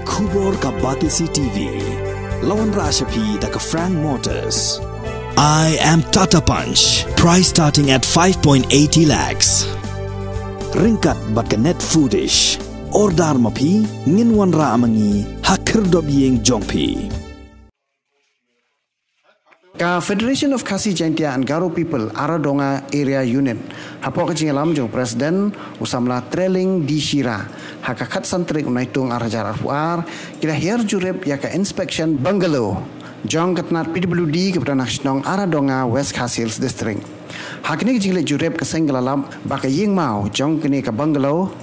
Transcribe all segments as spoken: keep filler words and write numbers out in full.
Khubor ka Batesi T V. La wanrah sha phi da ka Frank Motors. I am Tata Punch. Price starting at five point eighty lakhs. Ryngkat bad ka Net Foodish. Order ma phi, ngin wanrah ma ngi ha khyrdop ïing jong phi. Ka Federation of Khasi Jaintia and Garo People Aradonga Area Unit, hapoh ka jingïalam jong President u samla Treling D Shira, ha ka khatsan tarik u Naitung ar hajar arphew ar, ki la hiar jurip ïa ka inspection bungalow jong ka tnat P W D kaba don ha shnong Aradonga, West Khasi Hills District. Ha kane ka jingleit jurip, ka seng ka la lap ba ka ïing maw jong kane ka bungalow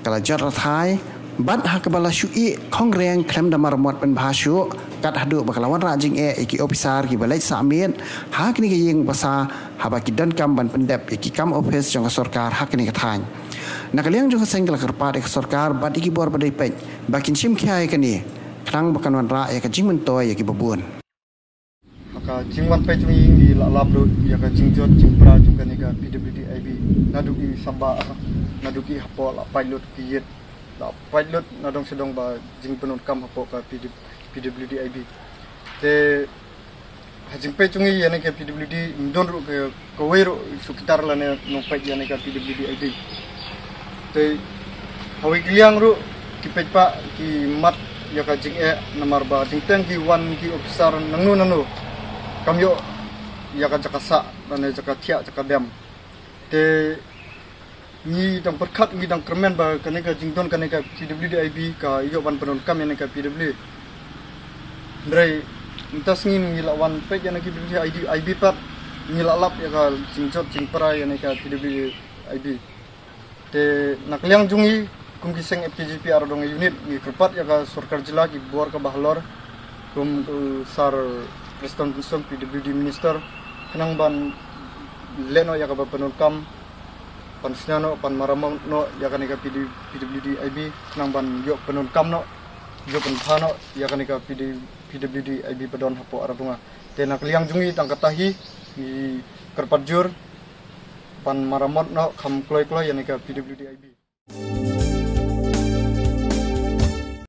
ka la jot rathai, bad ha kaba la shu ïeh khongriang khlem da maramot pynbha shuh, kat haduh ba ka la wanrah jingeh ïa ki ophisar kiba leit sah miet ha kane ka ïing basa, haba ki donkam ban pyndep ïa ki kam ophis jong ka sorkar ha kane ka thaiñ. Na ka liang jong ka seng, ka la kyrpad ïa ka sorkar bad ïa ki bor ba dei peit ba kin shim khia ïa kane, khnang ba kan wanrah ïa ka jingmyntoi ïa kiba bun. Ha ka jingwan peit jong ngi, ngi la lap ruh ïa ka jingjot jingpra jong kane ka P W D I B. Naduh ki samba, naduh ki hapoh la pait lut, ki ïit la pait lut, na dong sha dong ba jingpyndonkam hapoh ka P W D I B. Te ha jingpeit jong ngi ïa kane ka P W D, ym don ruh ka, kawei ruh shu kitar lane nongpeit ïa kane ka P W D I B. Te hawei ka liang ruh ki peit pat, ki mad ïa ka jingeh, namar ba jingteng ki wan ki ophisar nangno nangno, kam ïoh ïa ka jaka sah lane jaka thiah jaka dem. Te ngi dang pyrkhat, ngi dang kyrmen ba kane ka jingdon kane ka P W D I B ka ïoh ban pyndonkam ïa kane ka P W D. Hynrei mynta sngi ngi la wan peit ïa kane ka P W D I B pat, ngi la lap ïa ka jingjot jingpra ïa kane ka P W D I B. Te na ka liang jong ngi kum ki seng F K J P Aradonga Unit, ngi kyrpad ïa ka sorkar jylla, ki bor kaba halor, kum u Sir Prestone Tynsong, P W D Minister, khnang ban leh noh ïa kaba pyndonkam, ban shna noh, ban maramot noh ïa kane ka P W D I B, khnang ban ïoh pyndonkam noh, ïoh pynbha noh ïa kane ka P W D I B ba don hapoh Aradonga. Te na ka liang jong ngi tang kata hi, ngi kyrpad jur ban maramot noh kham kloi kloi ïa kane ka P W D I B.